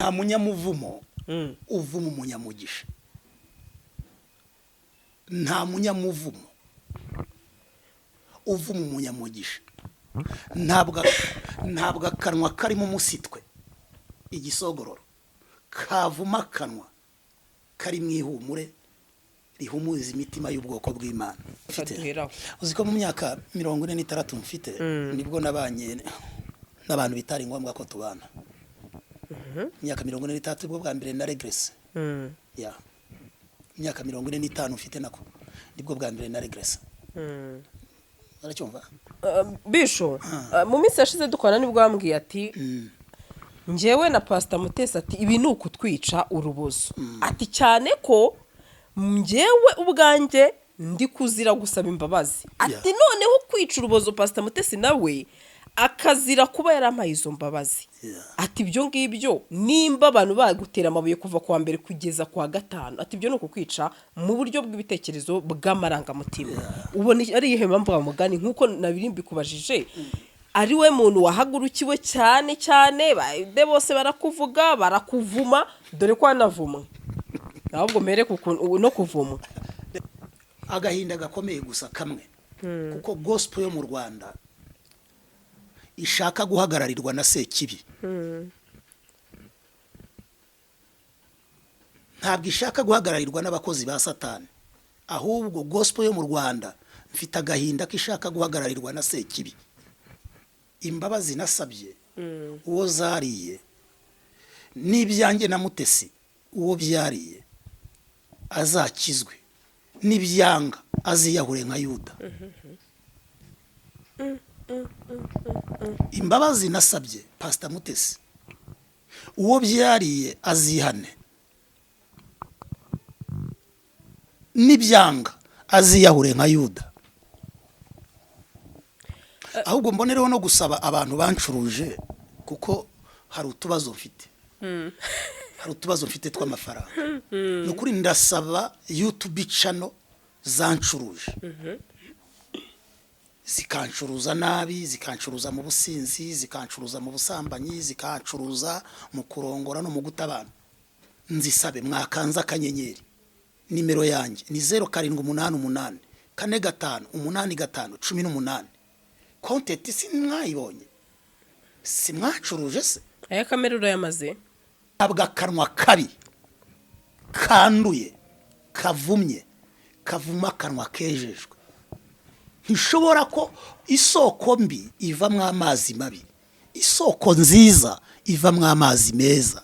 Nta munyamuvumo uvuma umunyamugisha, nta munyamuvumo uvuma umunyamugisha. Ntabwo akanwa karimo umusitwe, igisogororo, kavuma akanwa kari mu ihumure rihumuriza imitima y'ubwoko bw'Imana. Mfite- Kaduheraho. Uzi ko mu myaka 46 mfite nibwo nabanye n'abantu bitari ngombwa ko tubana? Imyaka 46 nibwo bwa mbere na regrese. Ya, imyaka 45 mfite nako nibwo bwa mbere na regrese. Baracyumva? Bisho, mu minsi yashize dukorana nibwo wambwiye ati njyewe na Pasita Mutesi, ati ibi ni ukutwica urubozo, ati cyane ko njyewe ubwanjye ndi kuzira gusaba imbabazi, ati noneho kwica urubozo Pasita Mutesi nawe akazira kuba yarampaye izo mbabazi. Ati ibyo ngibyo, nimba abantu bagutera amabuye kuva ku wa mbere kugeza ku wa gatanu, ati ibyo ni ukukwica mu buryo bw'ibitekerezo, bw'amarangamutima. Ubona ari iyihe mpamvu, wa mugani nk'uko nabiri mbikubajije, ari we muntu wahagurukiwe cyane cyane, bade bose barakuvuga, barakuvuma, dore ko wanavumwe, ahubwo mbere no kuvumwa? Agahinda gakomeye gusa kamwe, kuko gospel yo mu Rwanda ishaka guhagararirwa na Sekibi. Ntabwo ishaka guhagararirwa n'abakozi ba Satani, ahubwo gospel yo mu Rwanda, mfite agahinda ko ishaka guhagararirwa na Sekibi. Imbabazi nasabye, uwo zariye n'ibyanjye na Mutesi, uwo byariye azakizwe, n'ibyanga aziyahure nka Yuda. Imbabazi nasabye Pasita Mutesi, uwo byariye azihane, n'ibyanga aziyahure nka Yuda. Ahubwo mbonereho no gusaba abantu bancuruje, kuko hari utubazo mfite, hari utubazo mfite tw'amafaranga. Ni ukuri ndasaba YouTube channel zancuruje, zikancuruza nabi, zikancuruza mu businzi, zikancuruza mu busambanyi, zikancuruza mu kurongora no mu guta abana, nzisabe mwakanze akanyenyeri. Nimero yanjye ni 0788458518. Content si mwayibonye? Si mwacuruje se? Aya kamera urayamaze. Ntabwo akanwa kabi kanduye kavumye kavuma akanwa kejejwe. Ntishobora ko isoko mbi ivamo amazi mabi, isoko nziza ivamo amazi meza.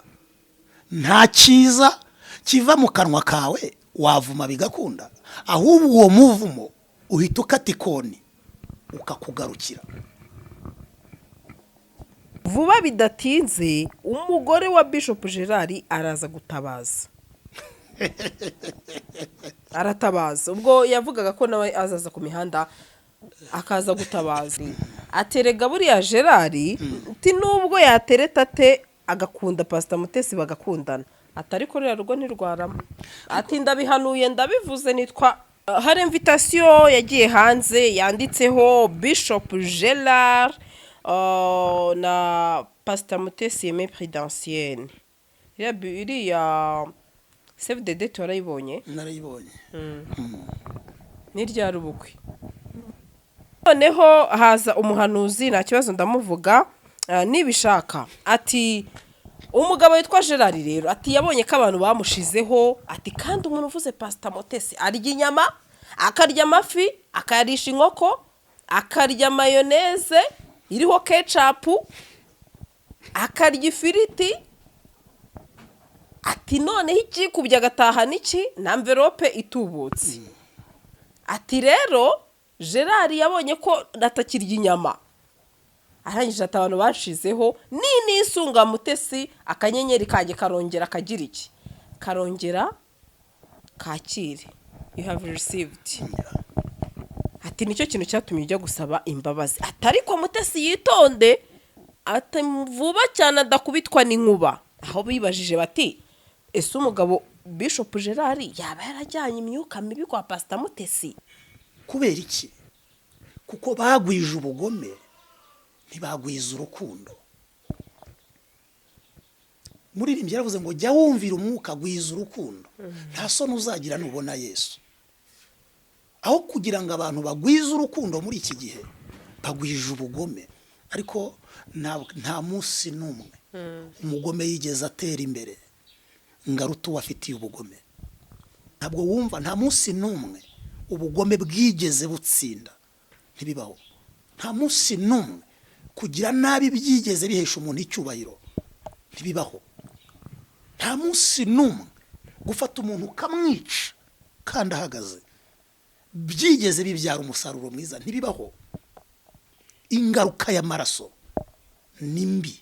Nta cyiza kiva mu kanwa kawe wavuma bigakunda, ahubwo uwo muvumo uhita ukata ikoni ukakugarukira. Vuba bidatinze umugore wa Bishop Gerard araza gutabaza, aratabaza. Ubwo yavugaga ko nawe azaza ku mihanda akaza gutabaza, aterega buriya Gerard, ati nubwo yatereta ate agakunda Pasita Mutesi bagakundana, atari ko ruriya rugo ntirwarama. Ati ndabihanuye, ndabivuze. Nitwa hari invitation yagiye hanze yanditseho Bishop Gerard na Pasita Mutesi Aime Prudentienne. Iriya save the date warayibonye? Narayibonye. Ni ryari ubukwe? Noneho haza umuhanuzi, nta kibazo ndamuvuga, nibishaka, ati umugabo witwa Gerard rero, ati yabonye ko abantu bamushizeho, ati kandi umuntu uvuze Pasita Mutesi arya inyama, akarya amafi, akayarisha inkoko, akarya mayonnaise iriho ketchup, akarya ifiriti, ati noneho ikikubye agatahana iki na enveloppe itubutse. Ati rero Gerard yabonye ko atakirya inyama, arangije ati abantu bashizeho ni nisunga Mutesi, akanyenyeri kanjye karongera kagira iki, karongera kakire, you have received. Ati nicyo kintu cyatumye ujya gusaba imbabazi. Ati ariko Mutesi yitonde, ati vuba cyane adakubitwa n'inkuba. Aho bibajije bati ese umugabo Bishop Gerard yaba yarajyanye imyuka mibi kwa Pasita Mutesi? Kubera iki? Kuko bagwije ubugome, ntibagwiza urukundo. Muririmbyi yaravuze ngo jya wumvira umwuka, gwiza urukundo, nta soni uzagira nubona Yesu. Aho kugira ngo abantu bagwize urukundo muri iki gihe, bagwije ubugome. Ariko nta munsi n'umwe umugome yigeze atera imbere ngo arute uwo afitiye ubugome. Ntabwo wumva, nta munsi n'umwe ubugome bwigeze butsinda, ntibibaho. Nta munsi n'umwe kugira nabi byigeze bihesha umuntu icyubahiro, ntibibaho. Nta munsi n'umwe gufata umuntu ukamwica kandi ahagaze byigeze bibyara umusaruro mwiza, ntibibaho. Ingaruka y'amaraso ni mbi,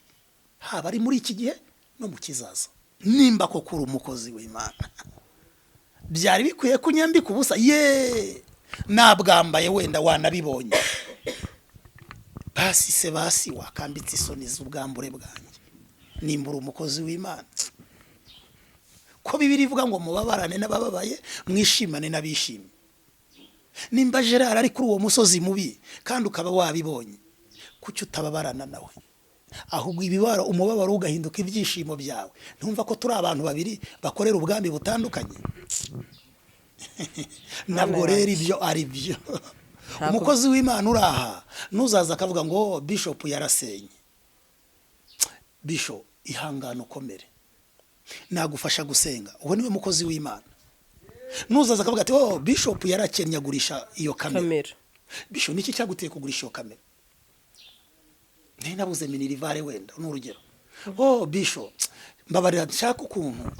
haba ari muri iki gihe no mu kizaza. Nimba koko uri umukozi w'Imana, byari bikwiye kunyambika ubusa ye nabwambaye, wenda wanabibonye. Basi se basi wakambitse isoni z'ubwambure bwanjye, nimba uri umukozi w'Imana? Ko Bibiri ivuga ngo mubabarane n'abababaye, mwishimane n'abishimye. Nimba Gerard ari kuri uwo musozi mubi kandi ukaba wabibonye, kuki utababarana nawe, ahubwo ibibara umubabaro ugahinduka ibyishimo byawe? Ntumva ko turi abantu babiri bakorera ubwami butandukanye? Ntabwo rero ibyo ari byo. Umukozi w'Imana uri aha ntuzaza akavuga ngo bishop yarasenye. Bishop, ihangane, ukomere, nagufasha gusenga. Uwo niwe mukozi w'Imana. Nuzaza akavuga ati: "Oh, bishop yarakennye, agurisha iyo kamera." Kamera. Bishop, niki cyaguteye kugurisha iyo kamera? Nabuze minerval, wenda ni urugero. Oh bishop, mbabarira, nshaka ukuntu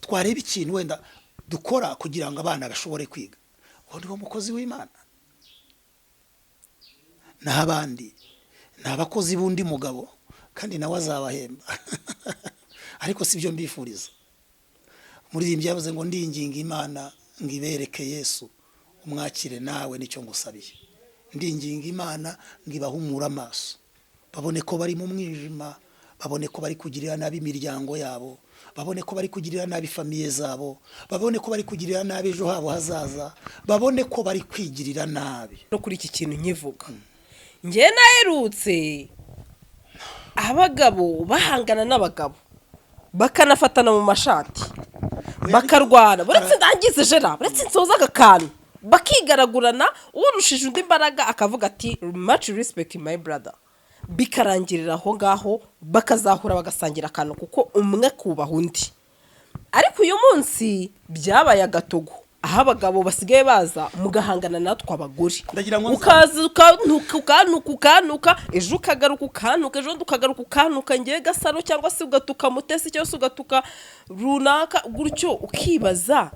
twareba ikintu wenda dukora kugira ngo abana bashobore kwiga. Uwo niwo mukozi w'Imana. Naho abandi ni abakozi b'undi mugabo, kandi nawe azabahemba, ariko si byo mbifuriza. Muririmbyi yavuze ngo ndinginga Imana ngo ibereke Yesu, umwakire nawe, nicyo ngusabiye. Ndinginga Imana ngo ibahumure amaso, babone ko bari mu mwijima, babone ko bari kugirira nabi imiryango yabo, babone ko bari kugirira nabi famille zabo, babone ko bari kugirira nabi ejo habo hazaza, babone ko bari kwigirira nabi. No kuri iki kintu nkivuga, njye naherutse abagabo bahangana n'abagabo, bakanafatana mu mashati, bakarwana. Buretse ndangize jera, buretse nsoza aka kantu. Bakigaragurana, urushije undi imbaraga akavuga ati: "Much respect, my brother." Bikarangirira aho ngaho, bakazahura bagasangira akantu, kuko umwe akubaha undi. Ariko uyu munsi byabaye agatogo, aho abagabo basigaye baza mugahangana natwe abagore. Ndagira ngo Ukaza ukantuka, ukantuka, ukantuka, ejo ukagaruka ukantuka, ejo ukagaruka ukantuka ngewe Gasaro, cyangwa se ugatuka Mutesi, cyangwa se ugatuka runaka gutyo. Ukibaza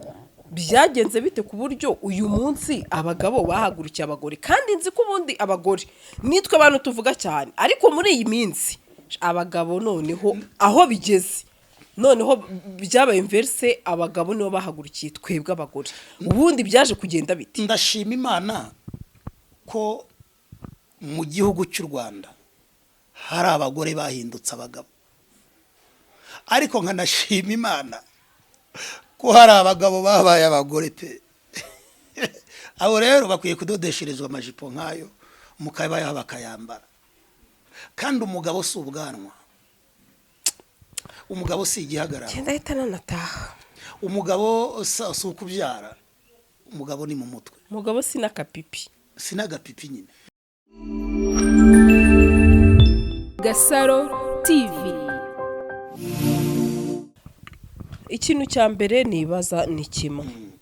byagenze bite ku buryo uyu munsi abagabo bahagurukiye abagore? Kandi nzi ko ubundi abagore nitwe abantu tuvuga cyane, ariko muri iyi minsi abagabo noneho aho bigeze, noneho byabaye inverse, abagabo nibo bahagurukiye twebwe abagore. Ubundi byaje kugenda bite? Ndashima Imana ko mu gihugu cy'u Rwanda hari abagore bahindutse abagabo, ariko nkanashima Imana ko hari abagabo babaye abagore pe. Abo rero bakwiye kudodesherezwa amajipo nk'ayo mukabayaha bakayambara. Kandi umugabo si ubwanwa, umugabo si igihagararo. Genda ahita nanataha. Umugabo si ukubyara, umugabo ni mu mutwe. Umugabo si n'akapipi. Si n'agapipi nyine. Gasaro TV. Ikintu cya mbere nibaza ni kimwe: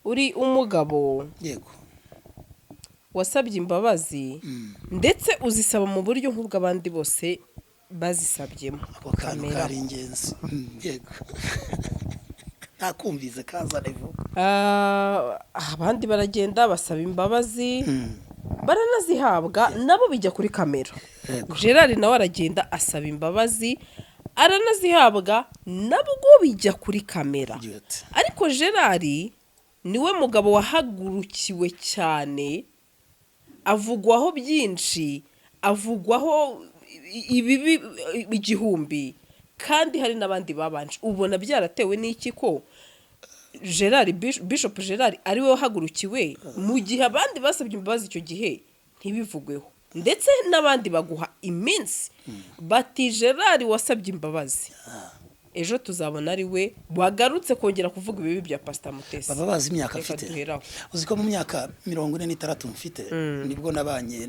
uri umugabo, Yego. wasabye imbabazi, ndetse uzisaba mu buryo nk'ubw'abandi bose bazisabyemo. Ako kantu Kamera. kari ingenzi. Yego, nakumvise, kazane vuba. Abandi baragenda basaba imbabazi, baranazihabwa, nabo bijya kuri kamera. Gerard nawe aragenda asaba imbabazi, aranazihabwa, nabwo bijya kuri kamera. Good. Ariko Gerard niwe mugabo wahagurukiwe cyane, avugwaho byinshi, avugwaho ibibi igihumbi, kandi hari n'abandi babanje. Ubona byaratewe n'iki ko Gerard, Bishop Gerard ariwe wahagurukiwe, mu gihe abandi basabye imbabazi icyo gihe ntibivugweho? Ndetse n'abandi baguha iminsi bati: "Gerard wasabye imbabazi, ejo tuzabona ari we wagarutse kongera kuvuga ibibi bya Pasita Mutesi." Baba bazi imyaka Reka mfite. duheraho. Uzi ko mu myaka 46 mfite nibwo nabanye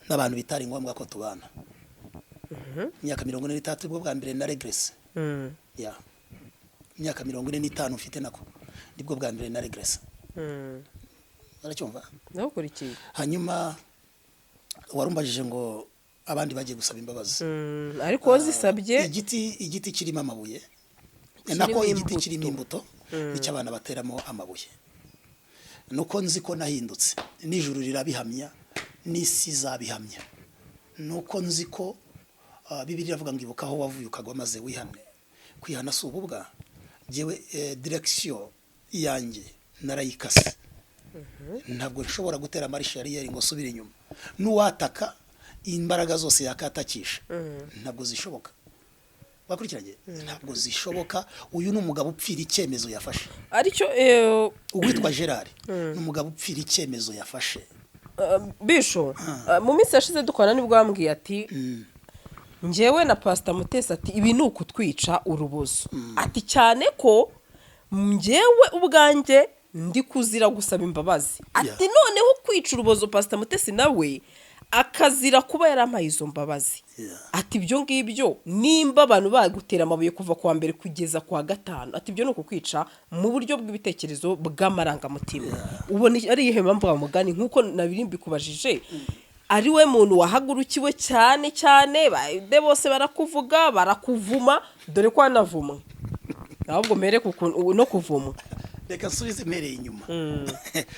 n'abantu bitari ngombwa ko tubana. Imyaka 46 nibwo bwa mbere na regrese. Ya, imyaka 45 mfite nako nibwo bwa mbere na regrese. Baracyumva? Ndagukurikiye. Hanyuma warumbajije ngo abandi bagiye gusaba imbabazi. Ariko wazisabye. Igiti kirimo amabuye, Kirimo nako igiti imbuto. kirimo imbuto nicyo abana bateramo amabuye. Nuko nzi ko nahindutse, n'ijuru rirabihamya, n'isi izabihamya. Nuko nzi ko Bibiliya iravuga ngo: "Ibuka aho wavuye ukagwa maze wihane." Kwihana si ububwa. Jyewe direction yanjye narayikase, ntabwo nshobora gutera marche arrière ngo nsubire inyuma. N'uwataka imbaraga zose yakatakisha, ntabwo zishoboka. Wakurikiranye, ntabwo zishoboka. Uyu ni umugabo upfira icyemezo yafashe. Aricyo Uwitwa Gerard ni umugabo upfira icyemezo yafashe. Bisho, mu minsi yashize dukorana nibwo wambwiye ati: "Njyewe na Pasita Mutesi," ati, "ibi ni ukutwica urubozo," ati, "cyane ko njyewe ubwanjye ndi kuzira gusaba imbabazi," ati, "noneho kwica urubozo Pasita Mutesi nawe akazira kuba yarampaye izo mbabazi." Ati: "Ibyo ngibyo, nimba abantu bagutera amabuye kuva kuwa mbere kugeza kuwa gatanu," ati, "ibyo ni ukukwica mu buryo bw'ibitekerezo, bw'amarangamutima." Ubona ari iyihe mpamvu, wa mugani nk'uko nabiri mbikubajije, ari we muntu wahagurukiwe cyane cyane, bade bose barakuvuga, barakuvuma, dore ko wanavumwe, ahubwo mbere ku kuntu no kuvumwa? Reka nsubize mpereye inyuma.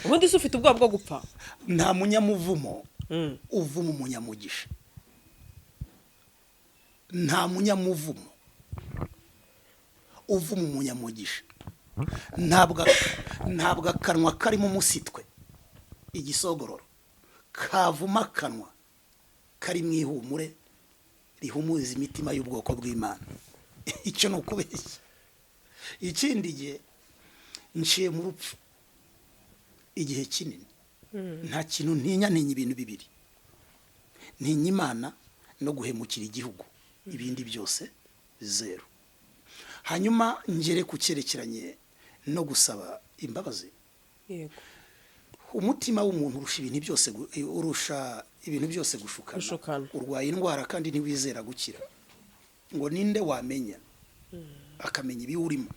Ubundi se ufite ubwoba bwo gupfa? Nta munyamuvumo uvuma umunyamugisha. Nta munyamuvumo uvuma umunyamugisha. Ntabwo akanwa karimo umusitwe, igisogororo, kavuma akanwa kari mu ihumure rihumuriza imitima y'ubwoko bw'Imana. Icyo ni ukubeshya. Ikindi gihe nciye mu rupfu igihe kinini, nta kintu ntinya. Ntinya ibintu bibiri: ntinya Imana no guhemukira igihugu. Ibindi byose zeru. Hanyuma ngere ku cyerekeranye no gusaba imbabazi. Yego. Umutima w'umuntu urusha ibintu byose urusha ibintu byose gushukana. Gushukana. Urwaye indwara kandi ntiwizera gukira. Ngo ninde wamenya akamenya ibiwurimo?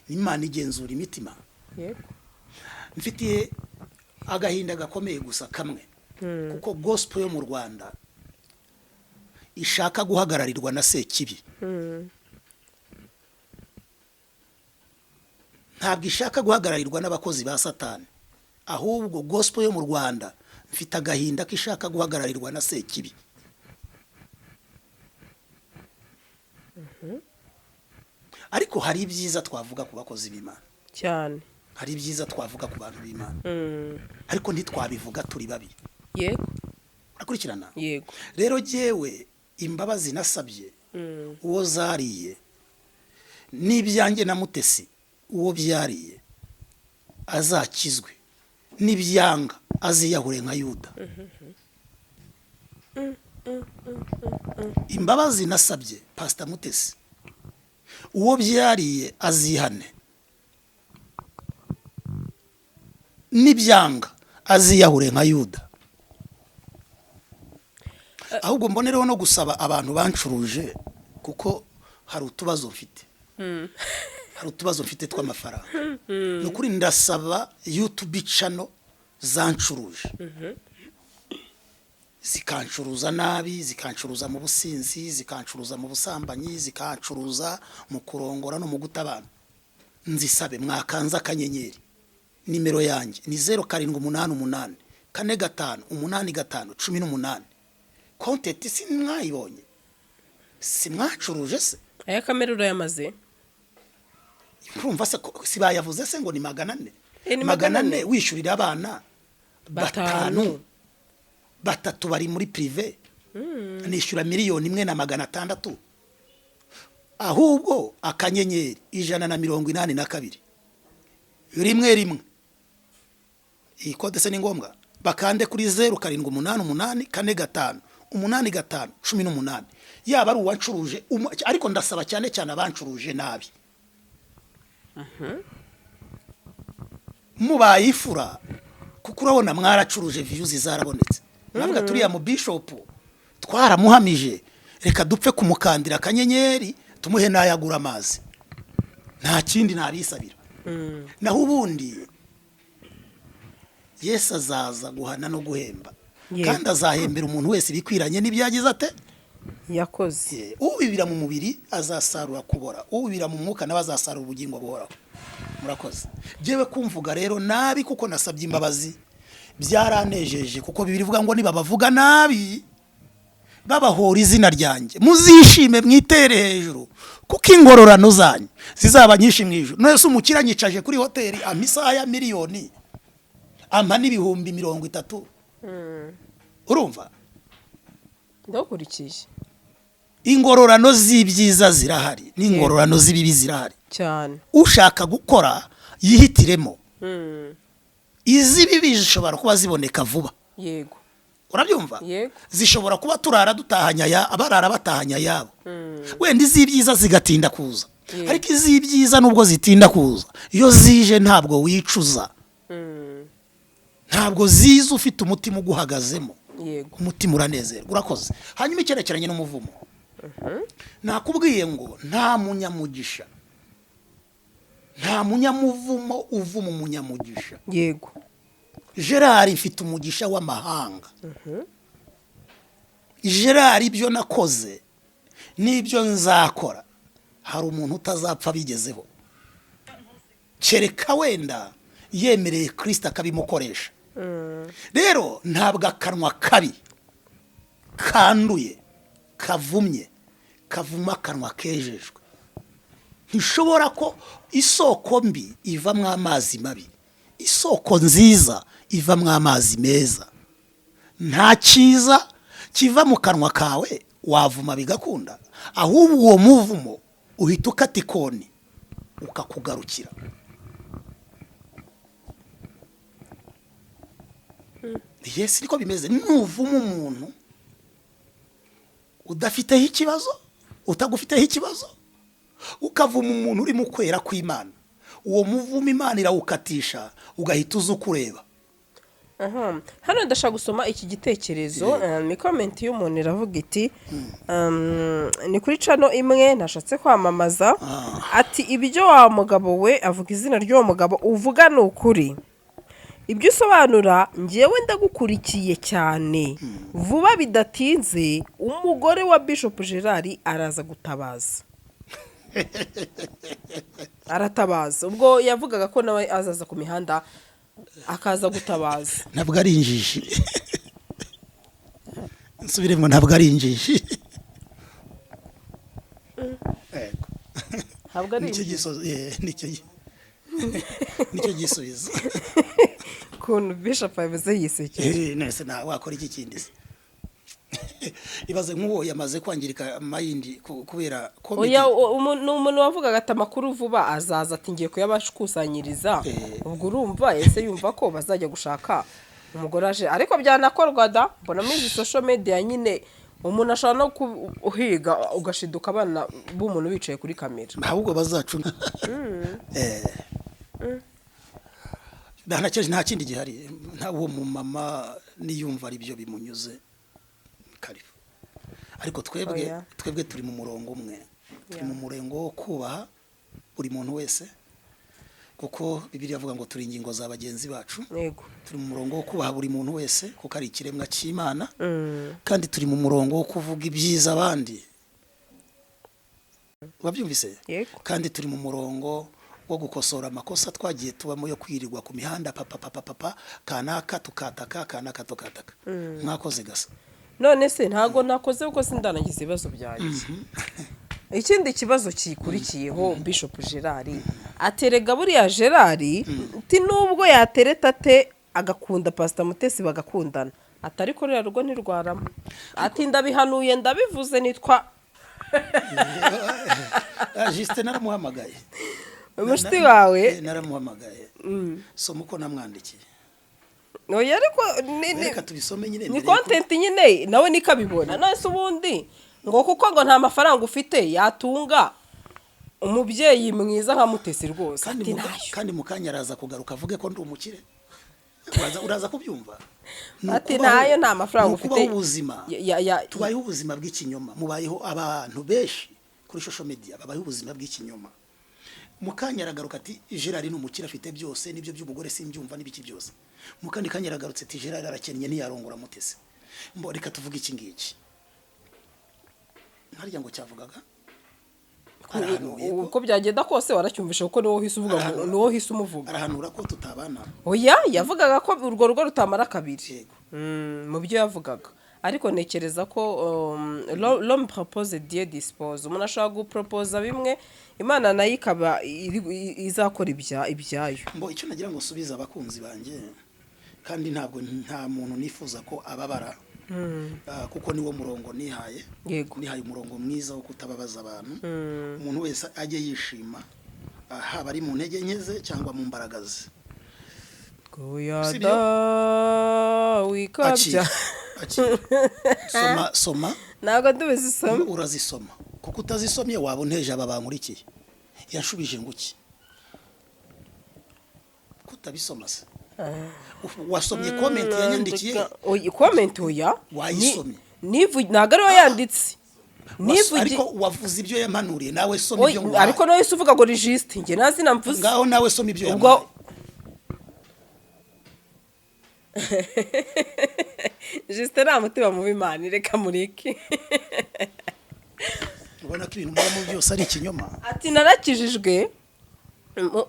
Imana igenzura imitima. Mfitiye agahinda gakomeye gusa kamwe, kuko gospel yo mu Rwanda ishaka guhagararirwa na Sekibi. Ntabwo ishaka guhagararirwa n'abakozi ba Satani, ahubwo gospel yo mu Rwanda mfite agahinda ko ishaka guhagararirwa na Sekibi. Ariko hari ibyiza twavuga ku bakozi b'Imana. Cyane. Hari ibyiza twavuga ku bantu b'Imana, ariko ntitwabivuga turi babi. Urakurikirana? Yego. Rero jyewe imbabazi nasabye, uwo zariye n'ibyanjye na Mutesi, uwo byariye azakizwe, n'ibyanga aziyahure nka Yuda. Imbabazi nasabye Pasita Mutesi, uwo byariye azihane, n'ibyanga aziyahure nka Yuda. Ahubwo mbonereho no gusaba abantu bancuruje, kuko hari utubazo mfite, hari utubazo mfite tw'amafaranga. Ni ukuri ndasaba YouTube channel zancuruje, zikancuruza nabi, zikancuruza mu businzi, zikancuruza mu busambanyi, zikancuruza mu kurongora no mu guta abana, nzisabe mwakanze akanyenyeri. Nimero yanjye ni 0788458518. Content si mwayibonye? Si mwacuruje se? Aya kamera urayamaze. Urumva se ko si bayavuze se ngo ni 400? Ni 400. 400. Wishyurira abana batanu. Batanu, batatu bari muri privé, nishyura 1,600,000. Ahubwo *182 11. Iyi code se ni ngombwa? Bakande kuri 0788458518, yaba ari uwancuruje ariko ndasaba cyane cyane abancuruje nabi. Mubaye ifura, kuko urabona mwaracuruje, views zarabonetse. Navuga turiya mu bishop twaramuhamije, reka dupfe kumukandira akanyenyeri, tumuhe n'ayagura amazi. Nta kindi nabisabira. Naho ubundi Yesu azaza guhana no guhemba, kandi azahembera umuntu wese ibikwiranye n'ibyo yagize ate? Yakoze. Ubibira mu mubiri azasarura kubora, ubibira mu mwuka nawe azasarura ubugingo buhoraho. Murakoze. Jyewe kumvuga rero nabi kuko nasabye imbabazi byaranejeje, kuko Bibiliya ivuga ngo nibabavuga nabi babahora izina ryanjye, muzishime mwitere hejuru, kuko ingororano zanyu zizaba nyinshi mu ijuru. None se umukire anyicaje kuri hoteli, ampa isaha ya miliyoni, ampa n'30,000, urumva? Ndakurikiye. Ingororano z'ibyiza zirahari n'ingororano z'ibibi zirahari. Cyane. Ushaka gukora yihitiremo. Iz'ibibi zishobora kuba ziboneka vuba. Urabyumva? Yego. Zishobora kuba turara dutahanya aya, abarara batahanya ayabo. Wenda iz'ibyiza zigatinda kuza. Ariko iz'ibyiza nubwo zitinda kuza, iyo zije ntabwo wicuza, ntabwo ziza ufite umutima uguhagazemo. Umutima uranezerwa. Urakoze. Hanyuma icyerekeranye n'umuvumo, nakubwiye ngo nta munyamugisha, nta munyamuvumo uvuma umunyamugisha. Gerard, mfite umugisha w'amahanga. Gerard, ibyo nakoze n'ibyo nzakora, hari umuntu utazapfa bigezeho, kereka wenda yemereye Kirisita akabimukoresha. Rero ntabwo akanwa kabi kanduye kavumye kavuma akanwa kejejwe. Ntishobora ko isoko mbi ivamo amazi mabi, isoko nziza ivamo amazi meza. Nta cyiza kiva mu kanwa kawe wavuma bigakunda, ahubwo uwo muvumo uhita ukata ikoni ukakugarukira. Yes, niko bimeze. Nuvuma umuntu udafiteho ikibazo, utagufiteho ikibazo, ukavuma umuntu uri mu kwera kw'Imana, uwo muvumo Imana irawukatisha, ugahita uza ukureba. Aha. Hano ndashaka gusoma iki gitekerezo. Ni comment y'umuntu iravuga iti, ni kuri channel imwe ntashatse kwamamaza, ati ibyo wa mugabo we, avuga izina ry'uwo mugabo, uvuga ni ukuri, ibyo usobanura njyewe ndagukurikiye cyane. Vuba bidatinze umugore wa Bishop Gerard araza gutabaza, aratabaza. Ubwo yavugaga ko nawe azaza ku mihanda akaza gutabaza. Ntabwo ari injiji, nsubiremo, ntabwo ari injiji. Yego. Ntabwo ari Nicyo injiji. Nicyo gisubizo. Ukuntu Bishop yabivuze yisekeye. Nese nta wakora iki kindi se? Ibaze nk'uwo yamaze kwangirika mayindi kubera comedy. Oya, ni umuntu wavugaga ati amakuru vuba azaza, ati ngiye kuyabakusanyiriza. Ubwo urumva ese yumva ko bazajya gushaka umugore aje, ariko byanakorwa da. Mbona muri izi social media nyine umuntu ashobora no kuhiga ugashiduka abana b'umuntu bicaye kuri kamera. Ahubwo bazacunga. Nta kindi gihari. Nta uwo mumama niyumva ari byo bimunyuze, karibu. Ariko twebwe, Oya. twebwe turi mu murongo umwe, turi mu murongo wo kubaha buri muntu wese, kuko Bibiliya avuga ngo turi ingingo za bagenzi bacu. Turi mu murongo wo kubaha buri muntu wese kuko ari ikiremwa cy'Imana, kandi turi mu murongo wo kuvuga ibyiza abandi. Wabyumvise? Yego. Kandi turi mu murongo wo gukosora amakosa twagiye tubamo yo kwirirwa ku mihanda, papa papa papa, kanaka tukataka, kanaka tukataka. Mwakoze gasa. None se ntago nakoze kuko sindarangiza ibibazo byanjye. Ikindi kibazo kikurikiyeho, Bishop Gerard aterega buriya Gerard ati nubwo yatereta ate agakunda Pastor Mutesi bagakundana, atari ko ruriya rugo ntirwarama, ati ndabihanuye, ndabivuze, nitwa Justin naramuhamagaye. Umushuti wawe? Naramuhamagaye, soma uko namwandikiye. Oya, ariko Reka tubisome nyine ni mbere yuko- content nyine, nawe niko abibona. None se ubundi ngo kuko ngo nta mafaranga ufite yatunga umubyeyi mwiza nka Mutesi rwose? Kandi Ati ntayo. Kandi mu kanya araza kugaruka avuge ko ndi umukire. Uraza kubyumva. Ni Ati ukubaho- ntayo, nta mafaranga ni ufite. ukubaho ubuzima. Tubayeho ubuzima bw'ikinyoma. Mubayeho, abantu benshi kuri social media babayeho ubuzima bw'ikinyoma. Mu kanya aragaruka ati Gerard ni umukire, afite byose, n'ibyo by'umugore simbyumva, n'ibiki byose. Mu kandi kanya aragarutse ati Gerard arakennye, ntiyarongora Mutesi. Mbo reka tuvuge iki ngiki harya ngo cyavugaga arahanuye ko Uko byagenda kose waracyumvishe, kuko niwo uhise uvuga ngo niwo uhise umuvuga. Arahanura ko tutabana. Oya, yavugaga ko urwo rugo rutamara kabiri. Yego. Mu byo yavugaga, ariko ntekereza ko l'homme propose, Dieu dispose. Umuntu ashobora guporopoza bimwe, Imana nayo ikaba izakora ibyayo. Mbo icyo nagira ngo nsubize abakunzi banjye, kandi ntabwo nta muntu nifuza ko ababara. Kuko niwo murongo nihaye. Nihaye umurongo mwiza wo kutababaza abantu. Umuntu wese ajye yishima, haba ari mu ntege nke ze cyangwa mu mbaraga ze. Sibyo? Goyada wikabya. Akira, akira, soma, soma. Ntabwo ndubizisoma. Urazisoma, kuko utazisomye waba unteje aba bankurikiye. Yashubije ngo iki? Kutabisoma se? Wasomye comment yanyandikiye? Oya, comment, oya. Wayisomye? Ntabwo ariwe yanditse. Ariko wavuze ibyo yampanuriye, nawe soma Oya, ibyo nguhaye. Ariko nawe se uvuga ngo ni juste, njye nta zina mvuze. Ngaho nawe soma ibyo Ubwo yampaye. Juste nta mutima mubi, Imana reka mureke. Ubona ko ibintu mubamo byose ari ikinyoma. Ati narakijijwe.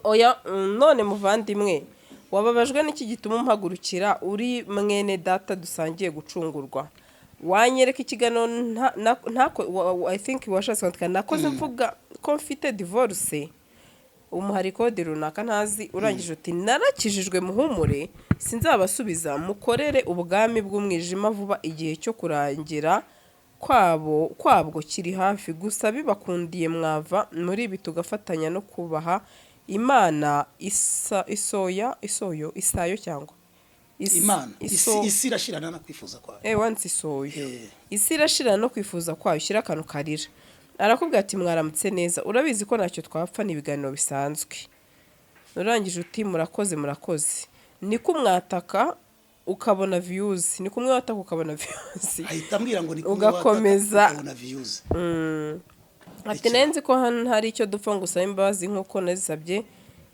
Oya, none muvandimwe, wababajwe n'iki gituma umpagurukira uri mwene data dusangiye gucungurwa? Wanyereka ikiganiro I think washatse kwandika nakoze mvuga ko mfite divorce, umuha record runaka ntazi. Urangije uti narakijijwe, muhumure sinzabasubiza, mukorere ubwami bw'umwijima vuba, igihe cyo kurangira kwabo kwabwo kiri hafi. Gusa bibakundiye mwava muri ibi, tugafatanya no kubaha Imana isa isoya isoyo isayo cyangwa Imana isi, isi irashirana no kwifuza kwayo. Wanditse isoyo. Isi irashirana no kwifuza kwayo. Ushyira akantu karira. Arakubwira ati mwaramutse neza, urabizi ko ntacyo twapfa, ni ibiganiro bisanzwe. Urangije uti murakoze, murakoze. Niko umwataka ukabona views, ni kumwe wataka ukabona views. Ahita ambwira ngo ni kumwe Ugakomeza. wataka ukabona views. Ati nari nzi ko hano hari icyo dupfa ngo usabe imbabazi nk'uko nazisabye.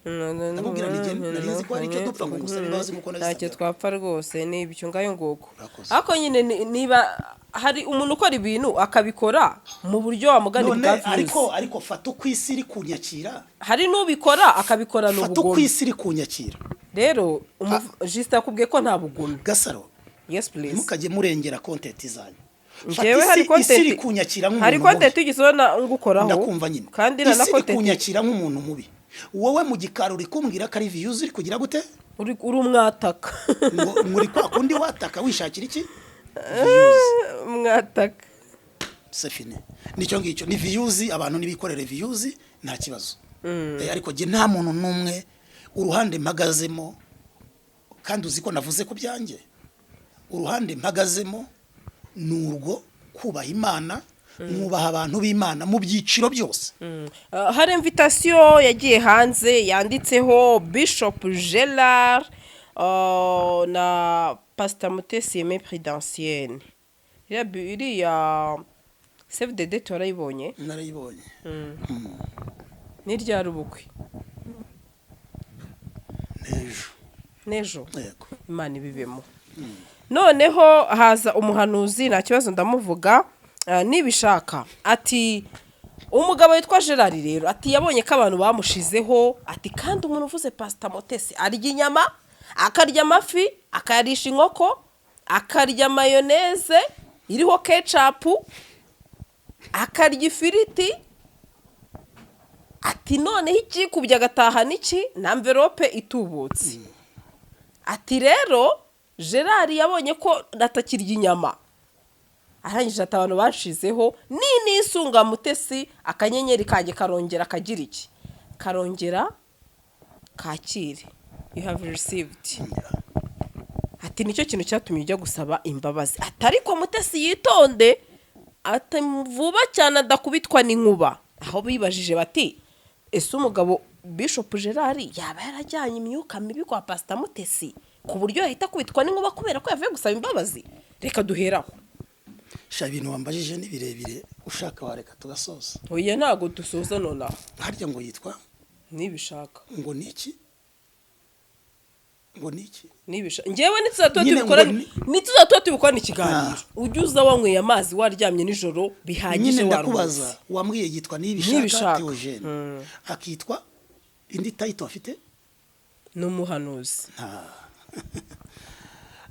Ndamubwira nti njye nari nzi ko hari icyo dupfa ngo ngusabe imbabazi nk'uko nazisabye. Ntacyo twapfa rwose, ni ibyo ngayo nguko. Urakoze. Ariko nyine niba hari umuntu ukora ibintu akabikora mu buryo wamugani None bwa views. ariko fata uko isi iri kunyakira. Hari n'ubikora akabikorana Fata uko ubugome. isi iri kunyakira. Rero Justin akubwiye ko nta bugome. Gasaro, Yes, please. ntimukajye murengera content zanyu. Fata Njyewe hari isi, isi iri content kunyakira nk'umuntu hari mubi. content ugeze ubona ngukoraho? Ndakumva nyine. Kandi na Isi iri content kunyakira nk'umuntu mubi, wowe mu gikari uri kumbwira ko ari views uri kugira gute? Uri umwataka. Ngo muri kwa kundi wataka wishakira iki? Views. Umwataka. C'est fini, nicyo ngicyo, ni views. Abantu nibikorere views, nta kibazo. Ariko jye nta muntu n'umwe uruhande mpagazemo, kandi uzi ko navuze ku byanjye, uruhande mpagazemo ni urwo kubaha Imana, mwubaha abantu b'Imana mu byiciro byose. Hari invitation yagiye hanze yanditseho Bishop Gerard na Pastor Mutesi Aimé Prudentienne. Iriya save the date warayibonye? Narayibonye. Ni ryari ubukwe? N'ejo. N'ejo? Yego. Imana ibibemo. Noneho haza umuhanuzi, nta kibazo ndamuvuga, nibishaka. Ati umugabo witwa Gerard rero, ati yabonye ko abantu bamushizeho, ati kandi umuntu uvuze Pasita Mutesi arya inyama, akarya amafi, akayarisha inkoko, akarya mayoneze iriho ketchup, akarya ifiriti. Ati noneho ikikubye agatahana iki na envelope itubutse. Ati rero Gerard yabonye ko atakirya inyama, arangije ati abantu bashizeho ni nisunga Mutesi, akanyenyeri kanjye karongera kagira iki, karongera kakire. You have received. Ati nicyo kintu cyatumye ujya gusaba imbabazi. Ati ariko Mutesi yitonde, ati vuba cyane adakubitwa n'inkuba. Aho bibajije bati: ese umugabo Bishop Gerard yaba yarajyanye imyuka mibi kwa Pasita Mutesi ku buryo yahita akubitwa n'inkuba kubera ko yavuye gusaba imbabazi? Reka duheraho. Sha, ibintu wambajije ni birebire, ushaka wareka tugasoza. Oya, ntabwo dusoza nonaha. Harya ngo yitwa? Nibishaka. Ngo ni iki? Ngo ni iki? Nibishaka njyewe ntituzatuba Nyine tubikora. ngo ni- Ntituzatuba tubikora ikiganiro. Ujye uza wanyweye amazi, waryamye nijoro bihagije, Nyine ndakubaza. waruhutse. Wambwiye yitwa Nibishaka Nibishaka. Theogene, akitwa indi title afite? Ni umuhanuzi.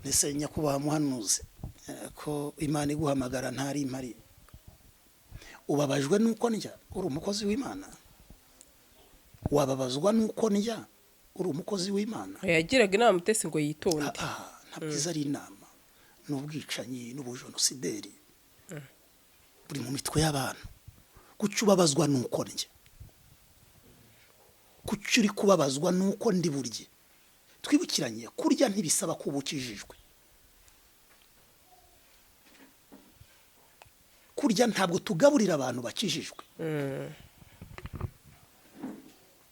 Ndetse nyakubahwa muhanuzi, ko Imana iguhamagara ntari impari, ubabajwe n'uko ndya? Uri umukozi w'Imana, wababazwa n'uko ndya? Uri umukozi w'Imana. Yagiraga inama Mutesi ngo yitonde. Ah, ntabwo izo ari inama, ni ubwicanyi n'ubujenosideri buri mu mitwe y'abantu. Kuki ubabazwa n'uko ndya? Kuki uri kubabazwa n'uko ndi burye? Twibukiranye, kurya ntibisaba kuba ukijijwe. Kurya, ntabwo tugaburira abantu bakijijwe,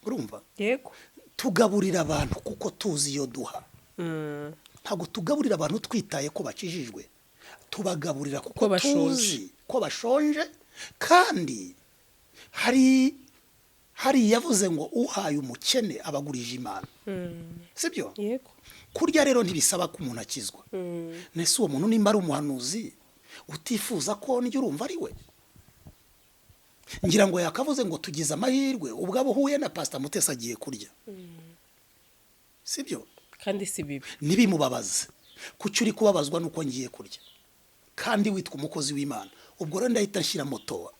urumva? Yego. Tugaburira abantu kuko tuzi iyo duha. Ntabwo tugaburira abantu twitaye ko bakijijwe, tubagaburira kuko Ko bashonje. tuzi ko bashonje. Kandi hari yavuze ngo uhaye umukene abagurije Imana, sibyo? Yego. Kurya rero ntibisaba ko umuntu akizwa. Nese uwo muntu nimba ari umuhanuzi utifuza ko ndya, urumva ari we? Ngira ngo yakavuze ngo tugize amahirwe ubwo abo uhuye na Pasita Mutesi agiye kurya, sibyo? Kandi si bibi. Ntibimubabaze. Kuki uri kubabazwa nuko ngiye kurya kandi witwa umukozi w'Imana? Ubwo rero ndahita nshyira moto,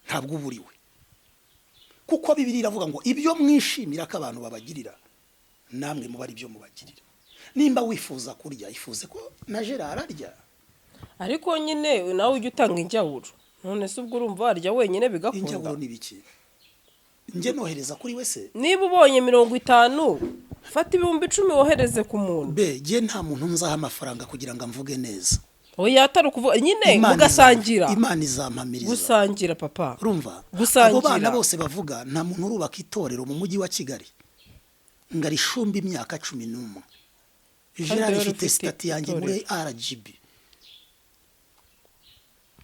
ntabwo uba uriwe, kuko Bibiri iravuga ngo ibyo mwishimira ko abantu babagirira, namwe muba ari byo mubagirira. Nimba wifuza kurya, ifuze ko na Gerard arya. Ariko nyine nawe ujya utanga injyawuro. None se ubwo urumva warya wenyine bigakunda? Injyawuro ni biki? Njye nohereza kuri we se? Niba ubonye 50, fata 10,000 wohereze ku muntu. Be njye nta muntu nzaha amafaranga kugira ngo amvuge neza. Oya, atari ukuvuga nyine. Imana Mugasangira. Imana izampamiriza. Gusangira, papa. Urumva? Gusangira. Abo bana bose bavuga, nta muntu urubaka itorero mu mujyi wa Kigali ngo arishumbe imyaka 11. Gerard Wari ifite ufite status yanjye muri itorero. RGB.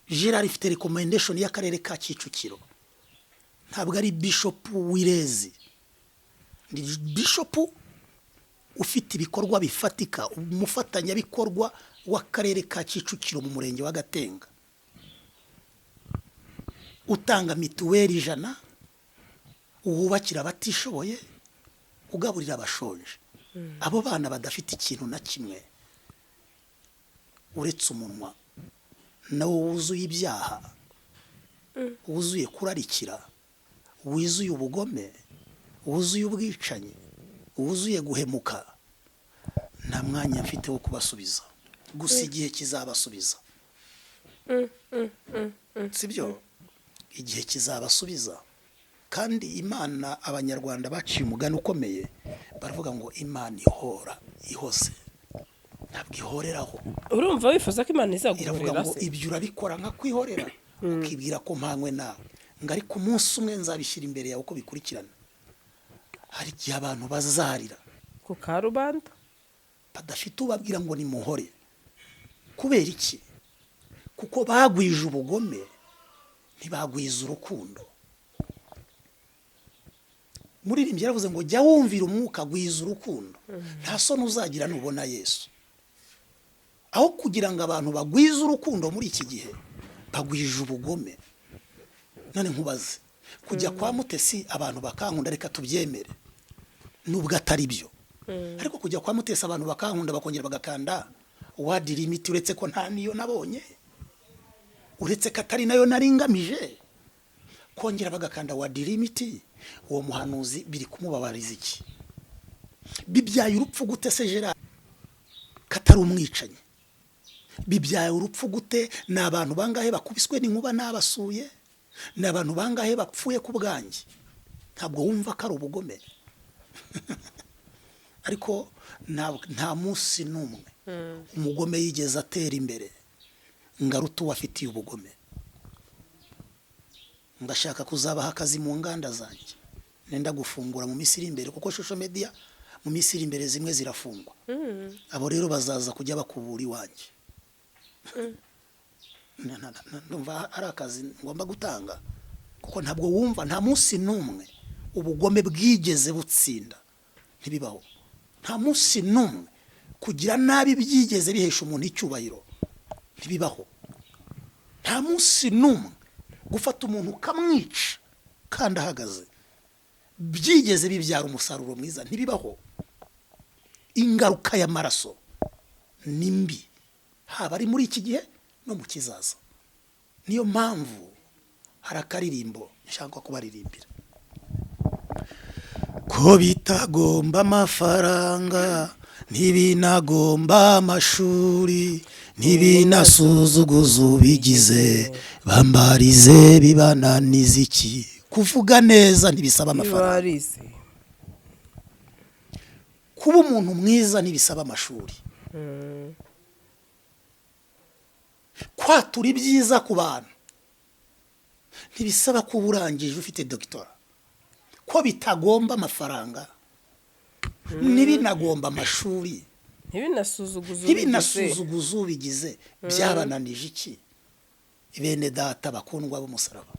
Gerard ifite recommendation y'akarere ka Kicukiro. Ntabwo ari bishop w'irezi, ni bishop ufite ibikorwa bifatika, umufatanyabikorwa w'akarere ka Kicukiro mu murenge wa Gatenga, utanga mituweli 100, wubakira abatishoboye, ugaburira abashonje. Abo bana badafite ikintu na kimwe uretse umunwa nawo wuzuye ibyaha, wuzuye kurarikira, wuzuye ubugome, wuzuye ubwicanyi, wuzuye guhemuka, nta mwanya mfite wo kubasubiza. Gusa igihe kizabasubiza, sibyo? Igihe kizabasubiza. Kandi Imana, Abanyarwanda baciye umugani ukomeye, baravuga ngo Imana ihora ihose, ntabwo ihoreraho. Urumva wifuza ko Imana Iravuga izaguhorera ngo se? Ibyo urabikora nka kwihorera, ukibwira ko mpanywe nawe, ngo ariko umunsi umwe nzabishyira imbere yawe uko bikurikirana. Hari igihe abantu bazarira ku karubanda badafite ubabwira ngo nimuhore. Kubera iki? Kuko bagwije ubugome, ntibagwiza urukundo. Muririmbyi yaravuze ngo jya wumvira umwuka, gwiza urukundo, nta soni uzagira nubona Yesu. Aho kugira ngo abantu bagwize urukundo, muri iki gihe bagwije ubugome. None nkubaze, kujya kwa Mutesi abantu bakankunda, reka tubyemere nubwo atari byo, ariko kujya kwa Mutesi abantu bakankunda, bakongera bagakanda word limit, uretse ko nta niyo nabonye, uretse ko atari nayo nari ngamije, kongera bagakanda word limit, uwo muhanuzi biri kumubabariza iki? Bibyaye urupfu gute se Gerard katari umwicanyi? Bibyaye urupfu gute? Ni abantu bangahe bakubiswe n'inkuba n'abasuye? Ni abantu bangahe bapfuye ku bwanjye? Ntabwo wumva ko ari ubugome? Ariko nta munsi n'umwe. Umugome yigeze atera imbere ngaruta uwo afitiye ubugome. Ndashaka kuzabaha akazi mu nganda zanjye nenda gufungura mu minsi iri imbere, kuko social media mu minsi iri imbere zimwe zirafungwa. Abo rero bazaza kujya bakubura iwanjye. Ndumva ari akazi ngomba gutanga, kuko ntabwo wumva nta munsi n'umwe ubugome bwigeze butsinda, ntibibaho. Nta munsi n'umwe kugira nabi byigeze bihesha umuntu icyubahiro, ntibibaho. Nta munsi n'umwe gufata umuntu ukamwica kandi ahagaze byigeze bibyara umusaruro mwiza, ntibibaho. Ingaruka y'amaraso ni mbi, haba ari muri iki gihe no mu kizaza. Niyo mpamvu hari akaririmbo nshaka kubaririmbira ko bitagomba amafaranga, ntibinagomba amashuri, ntibinasuzuguza ubigize, bambarize bibananiza iki? Kuvuga neza ntibisaba amafaranga. Barize. Kuba umuntu mwiza ntibisaba amashuri. Kwatura ibyiza ku bantu ntibisaba kuba urangije ufite dogitora. Ko bitagomba amafaranga, ntibinagomba amashuri, ntibinasuzuguza ubigize. Ntibinasuzuguza ubigize, byabananije iki, bene data bakundwa b'umusaraba?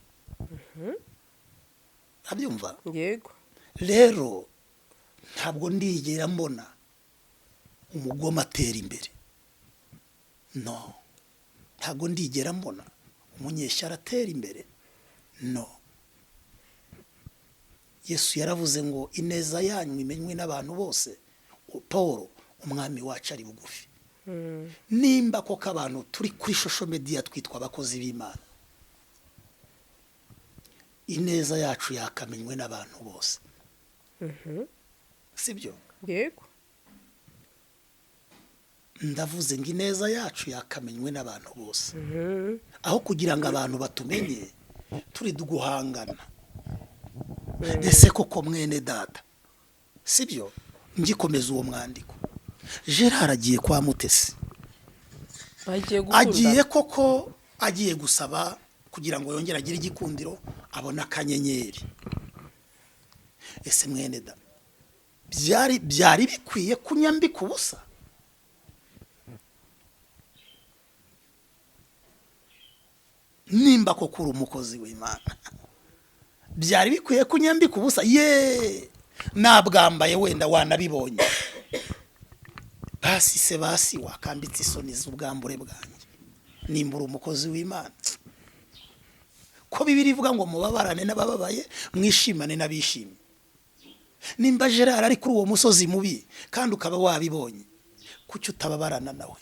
Abyumva. Yego. Rero ntabwo ndigera mbona umugome atera imbere, no. Ntabwo ndigera mbona umunyeshyari atera imbere, no. Yesu yaravuze ngo ineza yanyu imenywe n'abantu bose, Paul umwami wacu ari bugufi. Nimba koko abantu turi kuri social media twitwa abakozi b'Imana, ineza yacu yakamenywe n'abantu bose, sibyo? Yego. Ndavuze ngo ineza yacu yakamenywe n'abantu bose, aho kugira ngo abantu batumenye turi guhangana. Ese koko mwene data, sibyo? Ngikomeza uwo mwandiko, Gerard agiye kwa Mutesi. Bagiye gukundana. Agiye koko, agiye gusaba kugira ngo yongere agire igikundiro, abone akanyenyeri. Ese mwene da, byari bikwiye kunyambika ubusa? Nimba koko uri umukozi w'Imana, byari bikwiye kunyambika ubusa? Ye nabwambaye, wenda wanabibonye. Basi se basi wakambitse isoni z'ubwambure bwanjye, nimba uri umukozi w'Imana. Ko Bibiliya ivuga ngo mubabarane n'abababaye, mwishimane n'abishimye. Nimba Gerard ari kuri uwo musozi mubi kandi ukaba wabibonye, kuki utababarana nawe?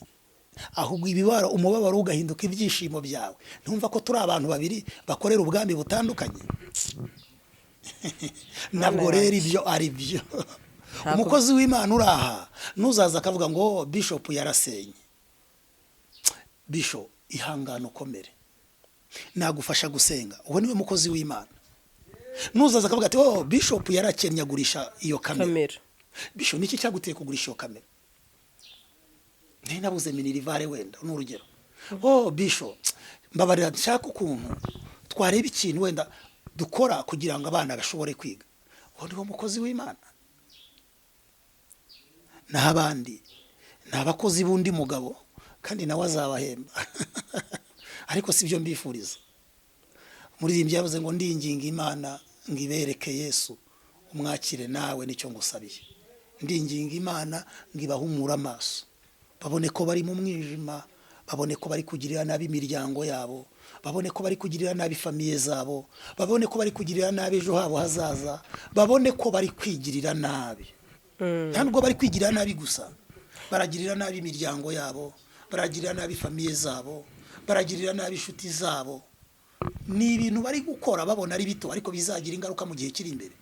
Ahubwo ibibara umubabaro ugahinduka ibyishimo byawe. Ntumva ko turi abantu babiri bakorera ubwami butandukanye? Ntabwo rero ibyo ari byo. Umukozi w'Imana uri aha nuzaza akavuga ngo bishop yarasenye, bishop ihangane ukomere, nagufasha gusenga, uwo niwe mukozi w'Imana. Nuzaza akavuga ati oh bishop yarakennye agurisha iyo kamera, kamera. Bishop niki cyaguteye kugurisha iyo kamera? Nari nabuze minirivare wenda ni urugero. Oh bishop mbabarira, nshaka ukuntu twareba ikintu wenda dukora kugira ngo abana bashobore kwiga, uwo niwo mukozi w'Imana. Naho abandi ni abakozi b'undi mugabo, kandi nawe azabahemba. Ariko si byo mbifuriza. Umuririmbyi yavuze ngo ndinginga Imana ngo ibereke Yesu, umwakire nawe nicyo ngusabiye. Ndinginga Imana ngo ibahumure amaso, babone ko bari mu mwijima, babone ko bari kugirira nabi imiryango yabo, babone ko bari kugirira nabi famiye zabo, babone ko bari kugirira nabi ejo habo hazaza, babone ko bari kwigirira nabi. Nta nubwo bari kwigirira nabi gusa, baragirira nabi imiryango yabo, baragirira nabi famiye zabo, baragirira nabi inshuti zabo. Ni ibintu bari gukora babona ari bito, ariko bizagira ingaruka mu gihe kiri imbere.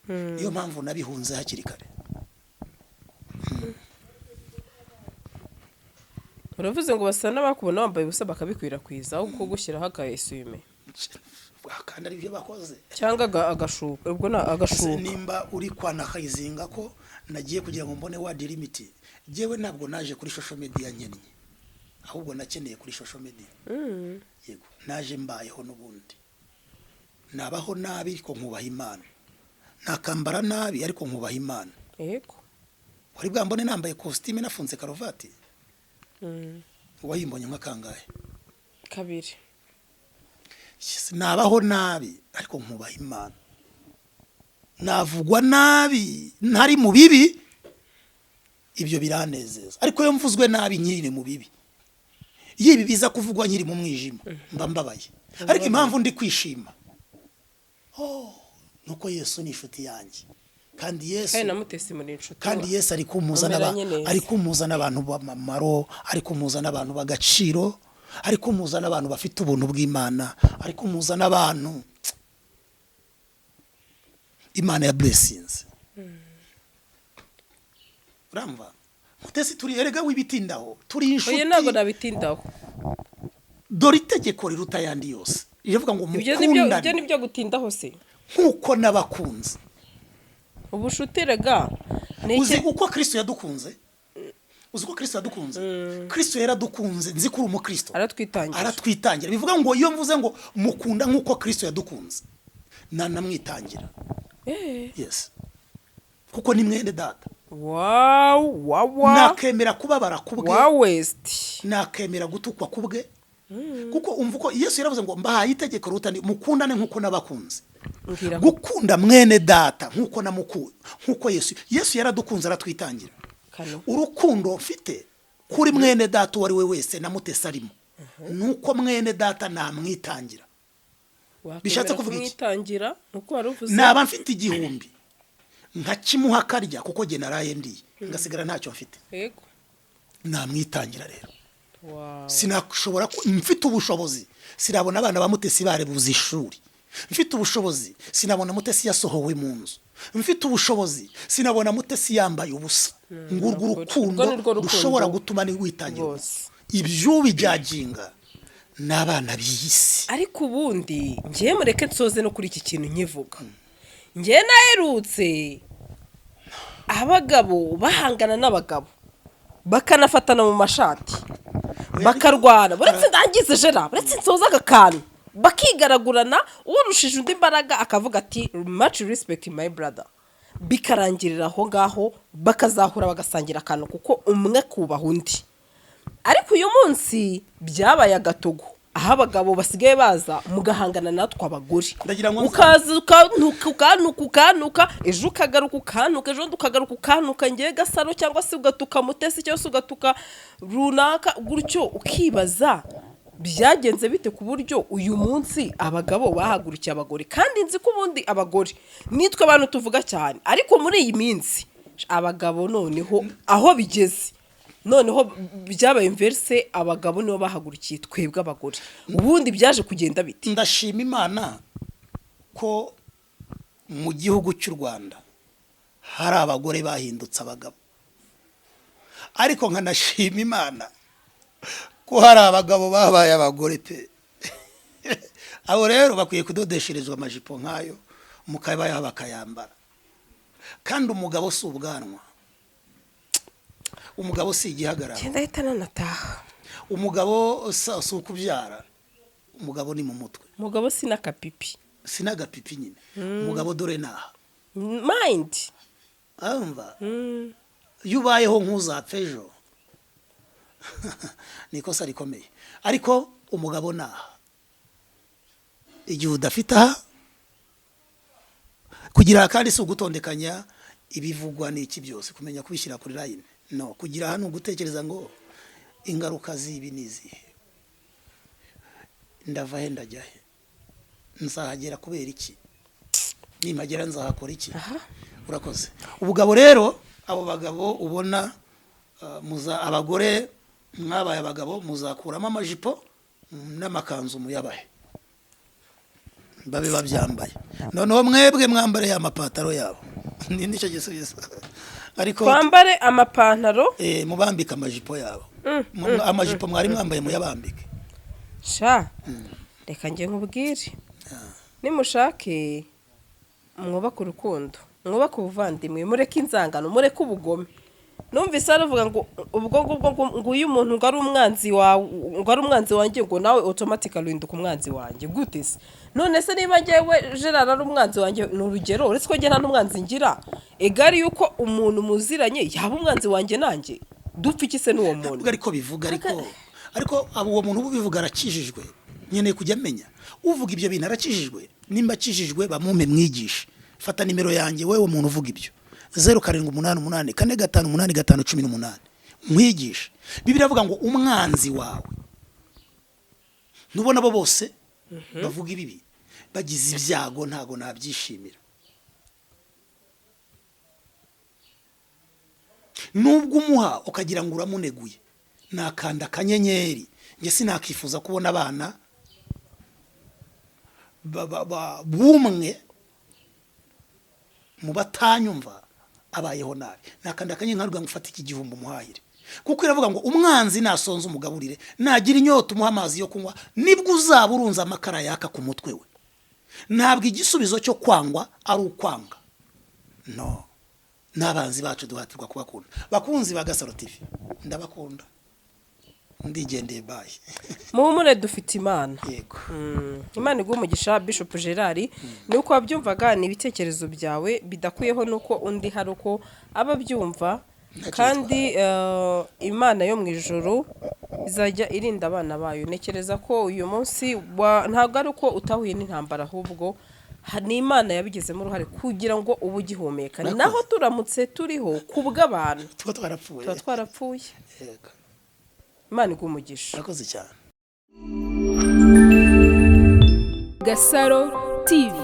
Niyo mpamvu nabihunze hakiri kare. Uravuze ngo basa n'abakubona wambaye ubusa bakabikwirakwiza, aho kugushyiraho aka esume. Kandi ari byo bakoze. Cyangwa agashuka, ubwo ni Se agashuka. Nimba uri kwanakayizinga ko nagiye kugira ngo mbone word limit, jewe ntabwo naje kuri social media nkennye, ahubwo nakeneye kuri social media. Yego, naje mbayeho n'ubundi, nabaho nabi ariko nkubaha Imana, nakambara nabi ariko nkubaha Imana. Wari bwambone nambaye kositime nafunze karuvati? Wayimbonye nka kangahe? Kabiri. Yes, nabaho nabi ariko nkubaha Imana, navugwa nabi ntari mu bibi, ibyo biranezeza. Ariko iyo mvuzwe nabi nkiri mu bibi, iyo ibi biza kuvugwa nkiri mu mwijima, mba mbabaye. Ariko impamvu ndi kwishima, oh, nuko Yesu ni inshuti yanjye, kandi Yesu Kandi na Mutesi muri inshuti. Kandi Yesu ari kumpuza Mumeranye neza. ari kumpuza n'abantu b'amamaro, ari kumpuza n'abantu b'agaciro, ari kumpuza n'abantu bafite ubuntu bw'Imana, ari kumpuza n'abantu Imana ya blessings. Uramva Mutesi, turi erega wibitindaho, turi inshuti. Oya, ntabwo nabitindaho. Dore itegeko riruta ayandi yose riravuga ngo Ibyo nibyo, ibyo mukundane nibyo gutindaho se? nk'uko n'abakunze. Ubushuti rega ni Uzi iki? uko Kristo yadukunze? Uzi uko Kristo yadukunze? Kristo yaradukunze, nzi ko uri umukristo. Aratwitangira. Aratwitangira. Bivuga ngo iyo mvuze ngo mukunda nk'uko Kristo yadukunze, nanamwitangira. Yes, kuko ni mwene data. Wow, wawa. Nakemera kubabara kubwe. Wa wesiti. Nakemera gutukwa kubwe, kuko umva uko Yesu yaravuze ngo mbahaye itegeko ruta ni mukundane nk'uko nabakunze. Mbwira. Gukunda mwene data nk'uko namuku nk'uko Yesu yaradukunze aratwitangira. Kano. Urukundo mfite kuri mwene data uwo ari we wese, na Mutesi arimo, nuko mwene data namwitangira. Bishatse Wakwemera kuvuga iki? kumwitangira nuko wari uvuze. Naba mfite 1000 nkakimuha akarya, kuko jye naraye ndiye ngasigara ntacyo mfite. Namwitangira rero. Sinashobora mfite ubushobozi sinabona abana ba Mutesi barebuze ishuri. Mfite ubushobozi sinabona Mutesi yasohowe mu nzu. Mfite ubushobozi sinabona Mutesi yambaye ubusa. Ngurwo Urwo urukundo ni rwo rukundo rushobora gutuma ni witangira. rwose. Ibyo bijyaginga ni abana b'iyi si. Ariko ubundi ngewe mureke nsoze no kuri iki kintu nkivuga, ngewe naherutse abagabo bahangana n'abagabo, bakanafatana mu mashati, bakarwana. Buretse ndangize jera, buretse nsoza aka kantu. Bakigaragurana, urushije undi imbaraga akavuga ati "Much respect, my brother", bikarangirira aho ngaho, bakazahura bagasangira akantu, kuko umwe akubaha undi. Ariko uyu munsi byabaye agatogo, aho abagabo basigaye baza mugahangana natwe abagore. Ndagira ngo Ukaza ukantuka, ukantuka, ukantuka, ejo ukagaruka ukantuka, ejo bundi ukagaruka ukantuka ngewe Gasaro, cyangwa se ugatuka Mutesi, cyangwa se ugatuka runaka gutyo. Ukibaza byagenze bite ku buryo uyu munsi abagabo bahagurukiye abagore? Kandi nzi ko ubundi abagore nitwe abantu tuvuga cyane, ariko muri iyi minsi abagabo noneho aho bigeze, noneho byabaye inverse, abagabo nibo bahagurukiye twebwe abagore. Ubundi byaje kugenda bite? Ndashima Imana ko mu gihugu cy'u Rwanda hari abagore bahindutse abagabo, ariko nkanashima Imana ko hari abagabo babaye abagore pe. Abo rero bakwiye kudodesherezwa amajipo nk'ayo mukabayaha bakayambara. Kandi umugabo si ubwanwa, umugabo si igihagararo. Genda ahita nanataha. Umugabo si ukubyara, umugabo ni mu mutwe. Umugabo si n'akapipi. Si n'agapipi nyine. Umugabo dore naha. Mind. Urumva iyo ubayeho nk'uzapfa ejo ni ikosa rikomeye. Ariko umugabo naha, igihe udafite aha kugira, kandi si ugutondekanya ibivugwa n'iki byose, kumenya kubishyira kuri line. No kugira hano ugutekereza ngo ingaruka z'ibi ni izihe, ndava he, ndajya he, nzahagera kubera iki, nimpagera nzahakora iki? Urakoze. Ubugabo rero, abo bagabo ubona, muza abagore mwabaye abagabo muzakuramo amajipo n'amakanzu muyabahe babe babyambaye, noneho mwebwe mwambare ya mapataro yabo. Ni nicyo gisubizo, ariko Twambare amapantaro. Mubambike amajipo yabo. Amajipo mwari mwambaye muyabambike. Sha, reka njye nkubwire. Nimushake mwubake urukundo, mwubake ubuvandimwe, mureke inzangano, mureke ubugome. Numvise aravuga ngo ubwo ngubwo ngo uyu muntu ngo ari umwanzi wawe, ngo ari umwanzi wanjye, ngo nawe automatically uhinduka umwanzi wanjye. Gute se? None se niba njyewe Gerard ari umwanzi wanjye, ni urugero, uretse ko njye nta n'umwanzi ngira, egari yuko umuntu muziranye yaba umwanzi wanjye, nanjye dupfa iki se n'uwo muntu? Ntabwo ariko bivuga, ariko abo uwo muntu ubivuga arakijijwe? Nkeneye kujya amenya uvuga ibyo bintu arakijijwe. Nimba akijijwe, bamumpe mwigishe. Fata nimero yanjye, wewe muntu uvuga ibyo: 0788458518. Mwigishe. Bibiliya iravuga ngo umwanzi wawe, ntubona abo bose bavuga ibibi bagize ibyago, ntago nabyishimira. Nubwo umuha ukagira ngo uramuneguye, nakanda akanyenyeri. Njye sinakifuza kubona abana b'umwe mu batanyumva abayeho nabi. Nakanda akanyenyeri nkaruga ngo ufate iki gihumbi umuhahire, kuko iravuga ngo umwanzi nasonza umugaburire, nagira inyota umuha amazi yo kunywa, nibwo uzaba urunze amakara yaka ku mutwe we. Ntabwo igisubizo cyo kwangwa ari ukwanga. No n'abanzi bacu duhatirwa kubakunda. Bakunzi ba Gasaro TV, ndabakunda, ndigendeye, bye. Muhumure, dufite Imana. Yego. Imana iguhe umugisha, Bishop Gerard. Ni uko wabyumvaga, ni ibitekerezo byawe, bidakuyeho nuko undi hari uko aba abyumva. Ntacyo. Kandi Imana yo mu ijuru izajya irinda abana bayo. Ntekereza ko uyu munsi ntabwo ari uko utahuye n'intambara, ahubwo ni Imana yabigizemo uruhare kugira ngo ube ugihumeka. Murakoze. Naho turamutse turiho ku bw'abantu, tuba twarapfuye. Tuba twarapfuye. Yego. Imana iguhe umugisha. Murakoze cyane. Gasaro TV.